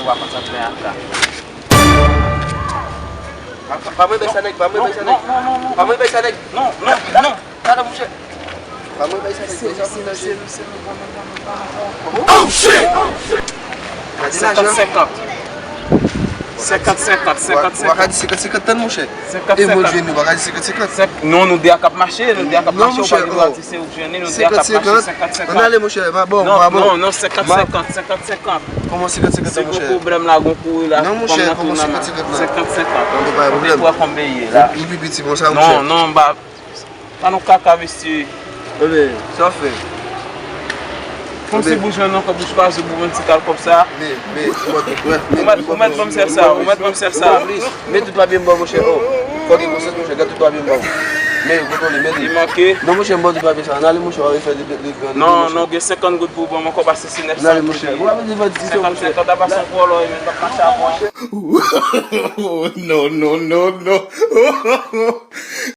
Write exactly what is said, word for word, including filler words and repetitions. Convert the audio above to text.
Pa konn sa m fè ak la. Pa mwen bay sa nèg, pa mwen bay sa nèg. Pa mwen bay sa nèg. Non, non, non. Talè mouche. Pa mwen bay sa nèg, bay sa nèg. Oh shit! Senkant senkant. Senkant senkant, senkant senkant. Ou pa ka di senkant senkant tann mouche. Senkant senkant. E mwen jwenn ou pa ka di senkant senkant. Non, nou de a k ap mache, nou de a k ap mache, ou pa gen dwa di se ou k jwenn li, nou de a k ap mache senkant senkant. Ann ale mouche, pa bon, pa bon. Non, non, senkant senkant, senkant senkant. Kòman senkant senkant tann mouche? Si gon pwoblèm la, gon kouri la, non mouche, kòman senkant senkant la? Senkant senkant. Ou pa gen pwoblèm. Ou wè kòman m ye la. Ou pi piti bon sa mouche. Non, non, m pa Pa nan kaka, mesye. Ebyen, sa w fè? Kòmsi bouch mwen nan kòb bouch pa sou pou mwen ti kal kòb sa. Men, men, ou mèt, ou mèt ban m sèl sa, ou mèt ban m sèl sa. Met tout papye m ba w, monchè. Oh, fò gen konsyans, monchè, gad tout papye m ba w. Men, kontwole, men li. Li manke. Non, monchè, m ba w tout papye sa. Ann ale, monchè, w a refè de, de, de, de, non, non, gen senkant goud pou w ban m ankò, pase se nèf san. Ann ale, monchè. Ou pa vle di senkant senkant, a pa son vòlò, men m p ap mache avè w. Non, non, non, non.